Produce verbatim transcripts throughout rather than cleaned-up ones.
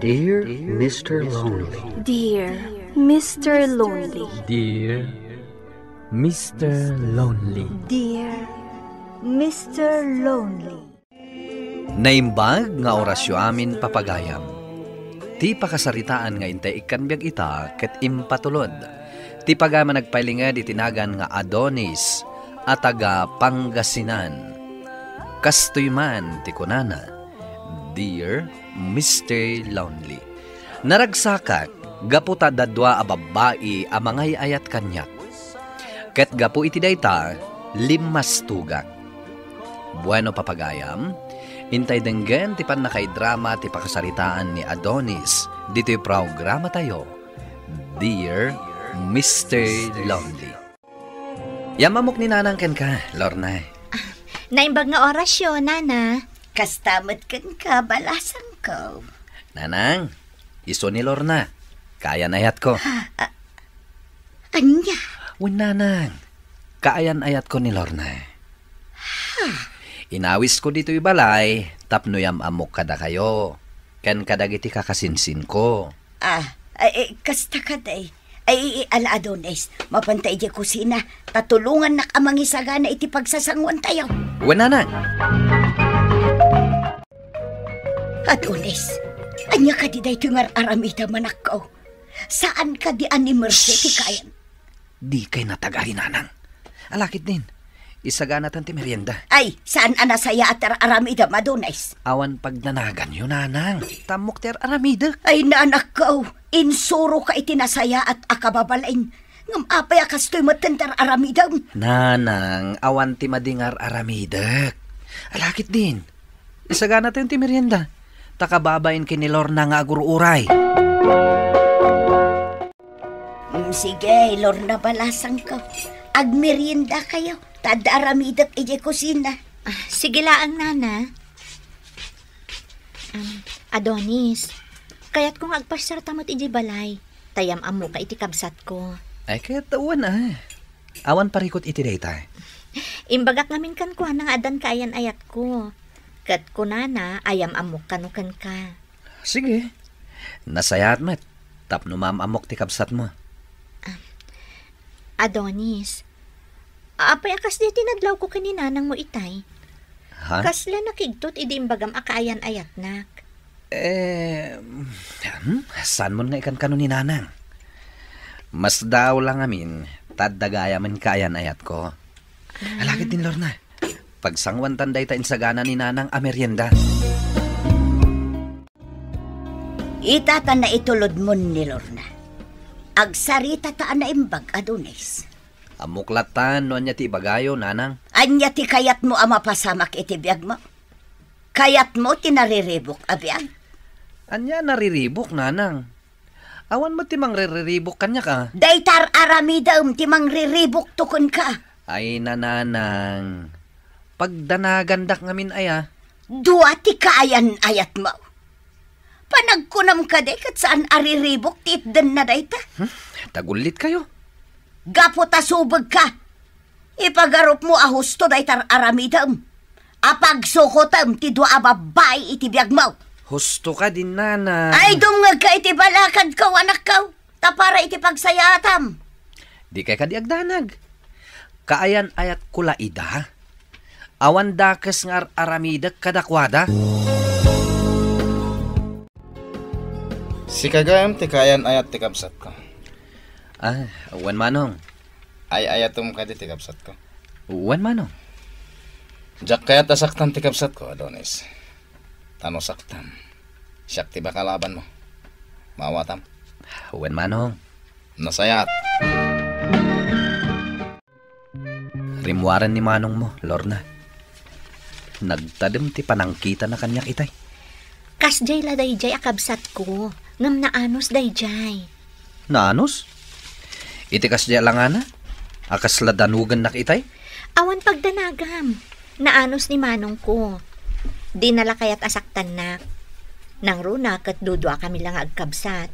Dear Mister Lonely. Dear Mister Lonely. Dear Mister Lonely. Dear Mister Lonely. Naimbag nga orasyo amin, papagayam. Ti pakasaritaan nga intay ikkan biag ita ket impatulod ti pagayam a nagpailinged iti nagan nga Adonis a taga Pangasinan. Kastoy man ti kunana, "Dear Mister Lonely, naragsakak gapu ta adda dua a babbai a mangay-ayat kaniak. Ket gapu iti dayta, limmastugak." Bueno, papagayam, intay denggen ti pannakaidrama ti pakasaritaan ni Adonis ditoy programatayo, Dear Mister Lonely. Yam-ammok ni Nanang kenka, Lorna. Naimbag nga orasyo, Nana. Kasta met kenka, balasangko. Nanang, isu ni Lorna. Kaayan-ayatko. Ah, ania? Wen, Nanang. Kaayan-ayatko ni Lorna. Inawisko ditoy balay tapno yam-ammok kadakayo ken kadagiti kakasinsinko. Ah, ay, ay, kasta kadi. Ay, ay, ala, Adonis, mapanta idiay kusina, ta tulongannak a mangisagana iti pagsasanguantayo. Wen, Nanang. Adonis, ania kadi daytoy nga ar-aramidem, anakko? Saan kadi a ni Mercy ti kaayan? Dikay natagari, Nanang. Alakidin, isaganatan ti merienda. Ay, saan a nasayaat ti ar-aramidem, Adonis? Awan pagdanaganyo, Nanang. Ta ammok ti ar-aramidek. Ay, nanakko, insuroka iti nasayaat a kababalin. Ngem apay a kastoy metten ti ar-aramidem? Nanang, awan ti madi nga ar-aramidek. Alakidin, isaganatayon ti merienda. Ta kababain ken ni Lorna nga agur-uray. Mm, sige, Lorna, balasangko. Agmeriendakayo, ta adda aramidek idiay kusina. Ah, sige laeng, Nana. Um, Adonis, kayatko nga agpasiarta met idiay balay. Ta yam-ammoka iti kabsatko. Ay, ket wen a. Awan parikut iti dayta. Imbagak ngamin kenkuana nga addan kaayan-ayatko. Ket kunana a yam-ammok kano kenka. Sige. Nasayaat met tapno maam-ammok ti kabsatmo. Ah, Adonis, apay a kasdi ti nadlawko ken ni nanangmo itay? Ha? Kasla nakigtot idi imbagam a kaayan-ayatnak? Eh, hmm, saanmon nga ikankano ni nanang? Masdaaw la ngamin, ta adda gayamen kaayan-ayatko. Ah. Alakidin, Lorna. Pagsanguantan dayta insagana ni nanang a merienda. Ita ta naitulodmon ni Lorna. Agsaritata a naimbag, Adonis. Ammok lattan no ania ti ibagayo, nanang. Ania ti kayatmo a mapasamak iti biagmo? Kayatmo ti nariribuk a biag? Ania nariribuk, nanang? Awan met ti mangririribuk kaniak a. Dayta ar-aramidem ti mangriribukto kenka. Ay, nanang. Pagdanagandak ngamin aya. Dua ti kaayan-ayatmo. Panagkunam kadi ket saan a riribuk ti itdenna dayta? Hmm? Tagullit kayo. Gapu ta subegka. Ipagarupmo a husto dayta ar-aramidem. A pagsukotem ti dua a babbai iti biagmo. Husto ka din, nanang. Ay, dumngegka iti balakadko, anakko. Ta para iti pagsayaatam. Dikay kadi agdanag. Kaayan-ayatko la ida. Awan dakes nga ar-aramidek kadakuada. Sika gayam ti kaayan-ayat ti kabsatko. Ah, wen manong. Ay-ayatem kadi ti kabsatko. Wen manong. Diak kayat a saktan ti kabsatko, Adonis. Ta no saktam, siak ti makalabanmo. Maawatam? Wen manong. Nasayaat. Rimmuaren ni manongmo, Lorna. Nagtadem ti panangkitana kaniak itay. Kasdiay la daydiay a kabsatko, ngem naanus daydiay. Naanus? Iti kasdiay a langana, a kasla danogennak itay? Awan pagdanagam. Naanus ni manongko. Dina la kayat a saktannak. Nangruna ket duduakami la nga agkabsat.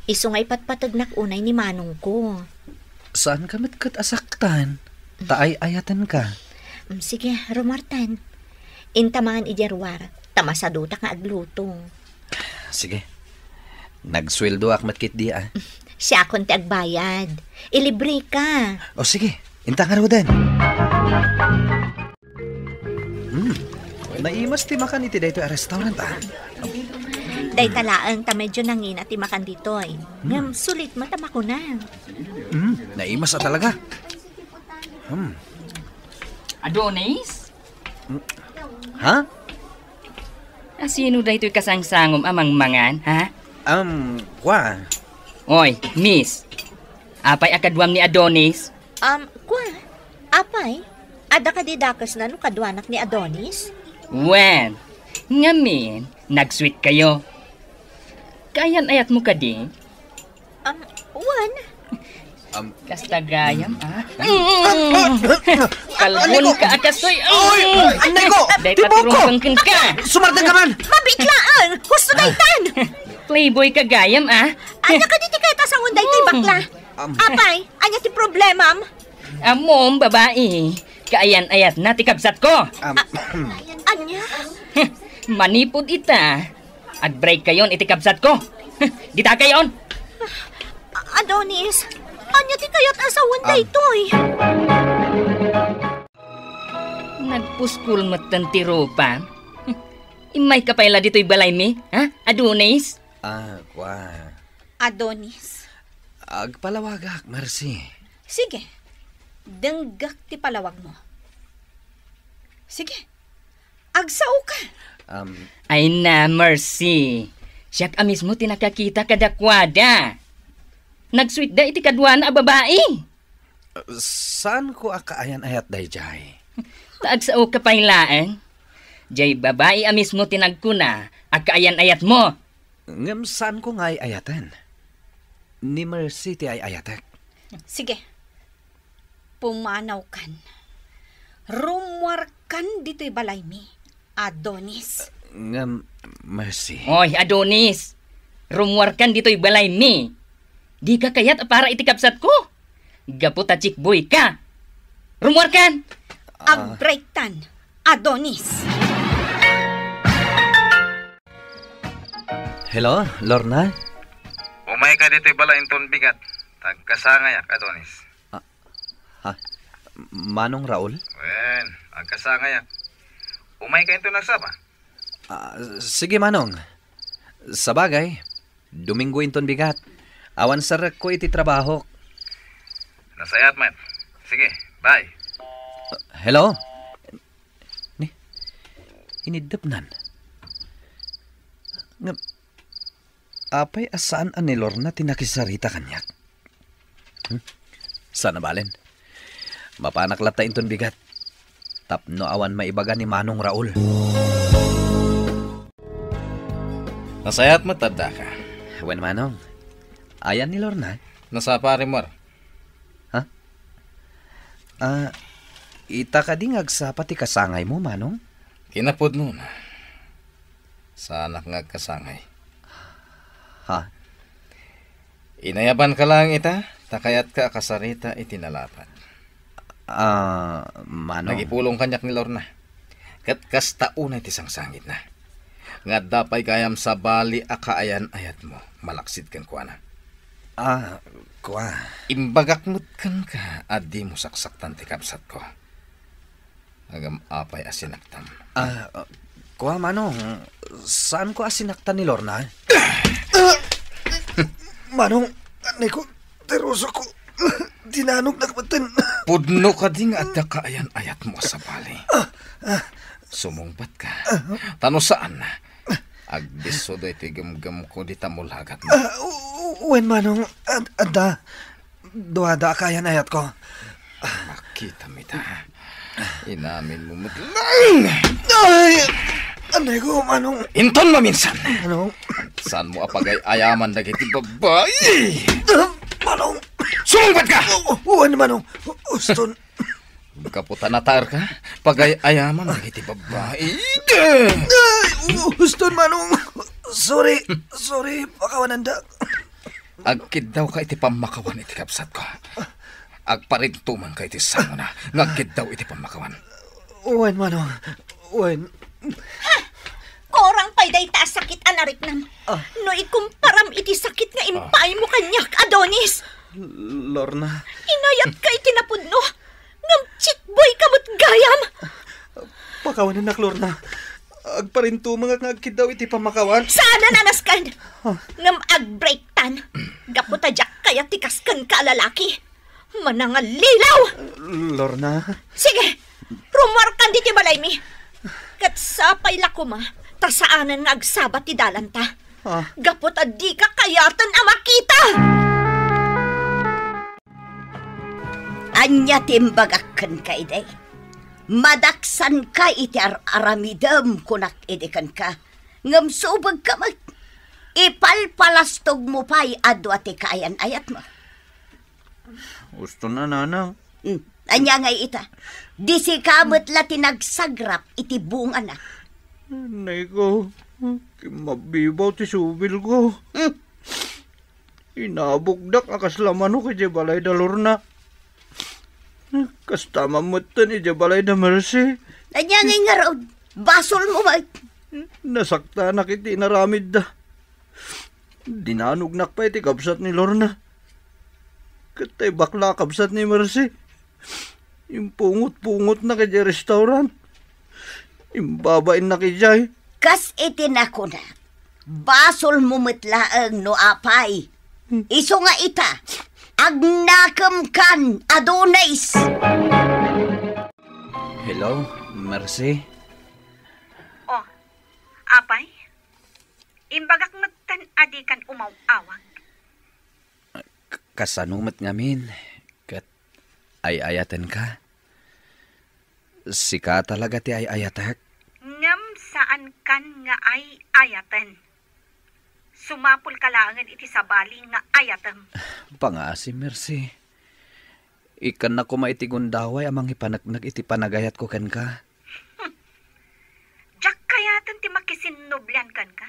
Isu nga ipatpategnak unay ni manongko. Saanka met ket a saktan, ta ay-ayatenka. Mm, sige, rumuartan. Inta mangan idiay ruar, ta masadutak nga agluto. Sige. Nagsueldoak met ketdi, a. Siakon ti agbayad. Ilibreka. O, sige. Inta ngaruden. Hmm. Naimas ti makan iti daytoy a restaurant, a. Dayta laeng ta medyo nangina ti makan ditoy. Hmm. Ngem sulit met a makuna. Hmm. Naimas a talaga. Hmm. Adonis? Hmm. Ha? A, sino daytoy kasangsangom a mangmangan, ha? Um, kua. Oy, miss. Apay a kaduam ni Adonis? Um, kua. Apay, adda kadi dakesna no kaduanak ni Adonis? Wen, ngamin, nag-sweet kayo. Kaayan-ayatmo kadi? Um, wen. Um, kasta gayam, a. Kalbon ka a kastoy. Oy! Anay ko! Dayta ti buko! Sumardeng ka man! Mabitlaan! Husto daytan! Playboy ka gayam, a. Ania kadi ti kayat a sangon daytoy bakla? Um, apay, ania ti problemam? Ammom, babai. Kaayan-ayatna ti kabsatko. Um, ania? Manipud ita, agbreak kayon iti kabsatko. Dita kayon. Adonis, ania ti kayat a sawen daytoy? Nagpuskol metten ti rupam. Immayka pay la ditoy balaymi, ha, Adonis? A, kua. Adonis. Agpalawagak, Mercy. Sige. Denggak ti palawagmo. Sige. Agsao ka. Um, ay na, Mercy. Siak a mismo ti nakakita kadakuada. Nag-sweet da iti kaduana a babai. Saanko a kaayan-ayat daydiay. Ta agsao ka pay laeng. Diay babai a mismo ti nagkuna a kaayan-ayatmo. Ngem saanko nga ay-ayaten. Ni Mercy ti ay-ayatek. Sige. Pumanawkan. Rummuarkan ditoy balaymi, Adonis. Ngem, Mercy. Oy, Adonis! Rummuarkan ditoy balaymi. Dika kayat a para iti kabsatko? Gapu ta chickboy ka. Rummuarkan! Ah. Agbreaktan, Adonis. Hello, Lorna? Umayka ditoy balay inton bigat. Agkasangayak, Adonis. Ah, ha? Manong Raul? Wen, agkasangayak. Umayka inton nagsapa? Ah, sige, Manong. Sabagay, Domingo inton bigat. Awan sarekko iti trabahok. Nasayaat met. Sige, bye. Hello? Ni, iniddepnan. Ngem, apay a saan a ni Lorna ti nakisarita kaniak? Hmm? Saan a balen. Mapanak latta inton bigat. Tapno awan maibaga ni Manong Raul. Nasayaat met ta addaka. Wen, Manong. Ayan ni Lorna? Nasapa, Rimor. Ha? Ah, ita kadi nga agsapa ti kasangaymo, Manong? Kinapudnona. Saanak nga agkasangay. Ha? Inayabanka laeng ita, ta kayatka a kasarita iti nalapad. Ah, Manong. Nagipulong kaniak ni Lorna. Ket kasta unay ti sangsangitna. Nga adda pay gayam sabali a kaayan-ayatmo, malaksid kenkuana. Ah, kua. Imbagak met kenka a dimo saksaktan ti kabsatko. Ngem apay a sinaktam? Ah, kua, Manong, saanko a sinaktan ni Lorna? Manong, anay ko, ti rusokko. Dinanognak metten. Pudno kadi nga adda kaayan-ayatmo a sabali. Ah, ah. Sumungbat ka. Ah. Ta no saan, agdisso daytoy gemgemko dita mulagatmo. Ah, u-, u-, wen, Manong, ad-, adda. Duada a kaayan-ayatko. Makitam ita. Inaminmo met laeng. Ay! Anay ko, Manong. Inton maminsan. Manong. Saanmo a pagay-ayaman dagiti babbai? Ah, Manong. Sumungbat ka! O, o, wen, Manong. Uston. Gapu ta nataerka, pagay-ayaman dagiti babbai. Ay, u-, uston, Manong. Sorry, sorry, pakawananda. Agkiddawka iti pammakawan iti kabsatko. Agparintumanka iti sangona nga agkiddaw iti pammakawan. Wen, Manong. Wen. Ha! Kurang pay dayta a sakit a nariknam. Ah. No ikumparam iti isakit nga impaaymo kaniak, Adonis. Lorna. Inayatka iti napudno. Ngem chickboy ka met gayam. Pakawanennak, Lorna. Agparintumengak nga agkiddaw iti pammakawan. Saanen a nasken. Ah. Ngem agbreaktan. Gapu ta diak kayat ti kaskenka a lalaki. Manangalilaw! Lorna. Sige, rummuarkan ditoy balaymi. Ket sapay la koma, ta saanen nga agsabat ti dalanta. Ah. Gapu ta dika kayaten a makita! Ania ti imbagak kenka idi? Madaksanka iti ar-aramidem, kunak idi kenka. Ngem subegka met. Ipalpalastogmo pay a dua ti kaayan-ayatmo. Uston a, nanang. Hmm. Ania ngay ita? Di sika met la ti nagsagrap iti bungana. Nay ko, kimmabbibaw ti subilko. Hmm. Inabokdak a kasla manok idiay balay da Lorna. Kasta man metten idiay balay da Mercy. Ania ngay ngarud? Basolmo met. Nasaktanak iti inaramidda. Dinanognak pay ti kabsat ni Lorna. Ket tay bakla a kabsat ni Mercy, impungot-pungotnak idiay restaurant. Imbabainnak idiay. Kas iti nakunak, basolmo met laeng no apay. Isu nga ita, agnakemkan, Adonis! Hello, Mercy? Oh, apay? Imbagak metten a dikan umaw-awag. K-, kasano met ngamin? Ket ay-ayatenka? Sika talaga ti ay-ayatek? Ngem saankan nga ay-ayaten. Sumapulka laengen iti sabali nga ayatem. Pangaasim, Mercy. Ikkannak koma iti gundaway a mangipaneknek iti panagayatko kenka. Hmm. Diak kayaten ti makisinnublian kenka.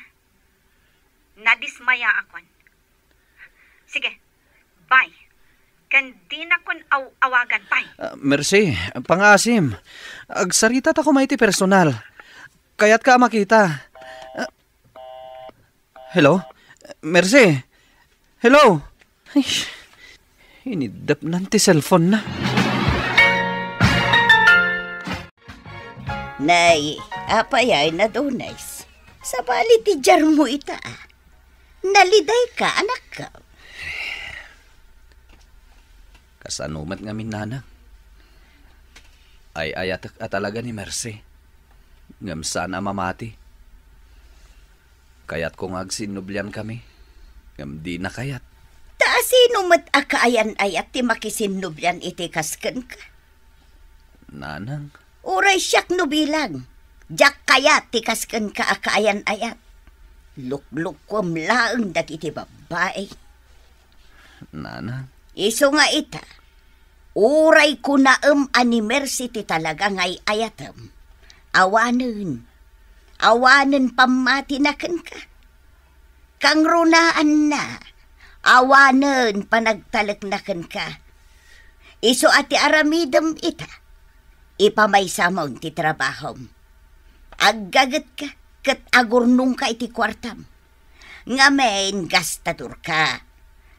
Nadismayaakon. Sige, bye. Ken dinakon aw-awagan pay. Ah, Mercy, pangaasim. Agsarita ta koma iti personal. Kayatka a makita. Ah, hello? Mercy? Hello? Ay, iniddepnan ti cellphone na. Nay, apay ay, Adonis? Sabali ti diarmo ita, a. Nalidayka, anakko. Kasano met ngamin, nanang? Ay-ayatek a talaga ni Mercy. Ngem saan a mamati. Kayatko nga agsinnubliankami, ngem dina kayat. Ta asino met a kaayan-ayat ti makisinnublian iti kas kenka? Nanang. Uray siak no bilang, diak kayat ti kas kenka a kaayan-ayat. Luklukkuem laeng dagiti babbai. Nanang. Isu nga ita, uray kunaem a ni Mercy ti talaga nga ay-ayatem, awanen, awanen pammatina kenka. Kangrunaanna, awanen panagtalekna kenka. Isu a ti aramidem ita, ipamaysam ti trabahom. Aggagetka ket agurnongka iti kuartam. Ngamin, gastadorka.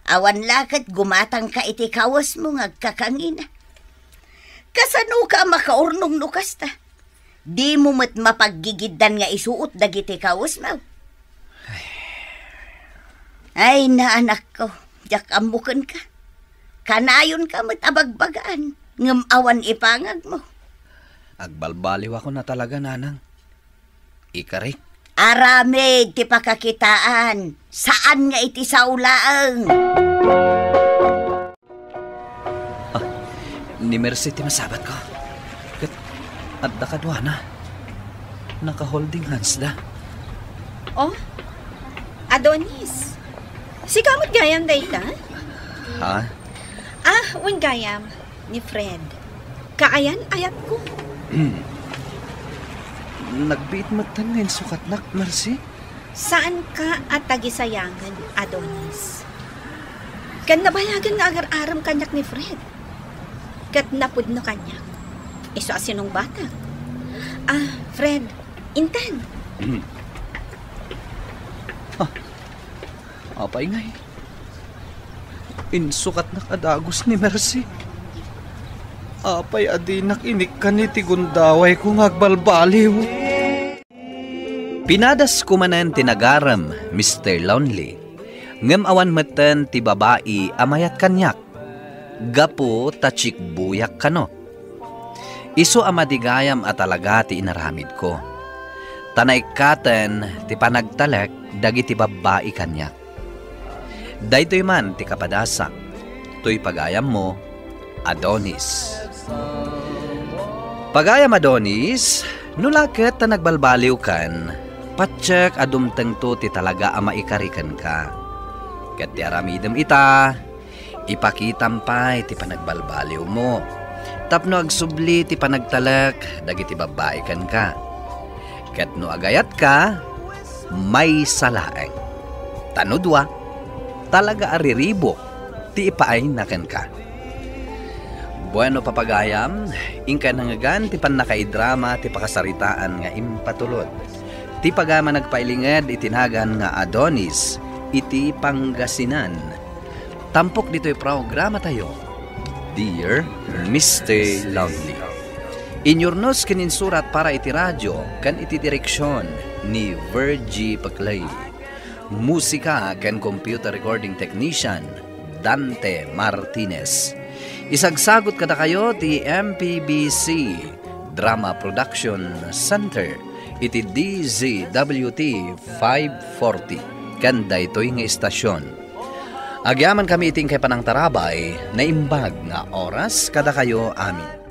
Awan la ket gumatangka iti kawesmo nga agkakangina. Kasanoka a makaurnong no kasta? Dimo met mapaggigiddan nga isuot dagiti kawesmo. Ay, naanakko, diak ammo kenka. Kanayonka met a bagbagaan, ngem awan ipangagmo. Agbalbaliwakon a talaga, nanang. Ikarik. Aramid ti pakakitaan, saan nga iti sao laeng. Ah, ni Mercy ti masabatko. Ket adda kaduana. Naka-holding hands da. Oh, Adonis. Sika met gayam dayta? Ha? Ah, wen gayam, ni Fred. Kaayan-ayatko. Nagbiit metten nga insukatnak, Mercy. Saanka a tagisayangen, Adonis. Ken nabayagen nga agar-arem kaniak ni Fred. Ket napudno kaniak. Isu a sinungbatak. Ah, Fred, intan. Mm. Ah, Apay ngay? Insukatnak a dagus ni Mercy. Apay a dinak inikkan iti gundawayko nga agbalbaliw? Pinadasko manen ti nagarem, Mister Lonely. Ngem awan metten ti babai a mayat kaniak. Gapu ta chikbuyak kano. Isu a madigayam a talaga ti inaramidko. Ta naikkaten ti panagtalek dagiti babbai kaniak. Daytoy man ti kapadasak, toy pagayammo, Adonis. Pagayam Adonis, no la ket ta nagbalbaliwkan, patiek a dumtengto ti talaga a maikari kenka. Ket ti aramidem ita, ipakitam pay ti panagbalbaliwmo tapno agsubli ti panagtalek dagiti babbai kenka. Ket no agayatka, maysa laeng. Ta no dua, talaga a riribuk ti ipaayna kenka. Bueno, papagayam, inkay nangngegan ti pannakaidrama ti pakasaritaan nga impatulod ti pagayam a nagpailinged iti nagan nga Adonis iti Pangasinan. Tampok ditoy programatayo, Dear Mister Lonely. Inyurnos ken insurat para iti radio ken iti direksion ni Virgie Peclay. Musika ken computer recording technician, Dante Martinez. Isagsagut kadakayo ti M P B C Drama Production Center iti D Z W T five forty ken daytoy nga istasion. Agyamankami iti inkay panangtarabay, naimbag nga oras kadakayo amin.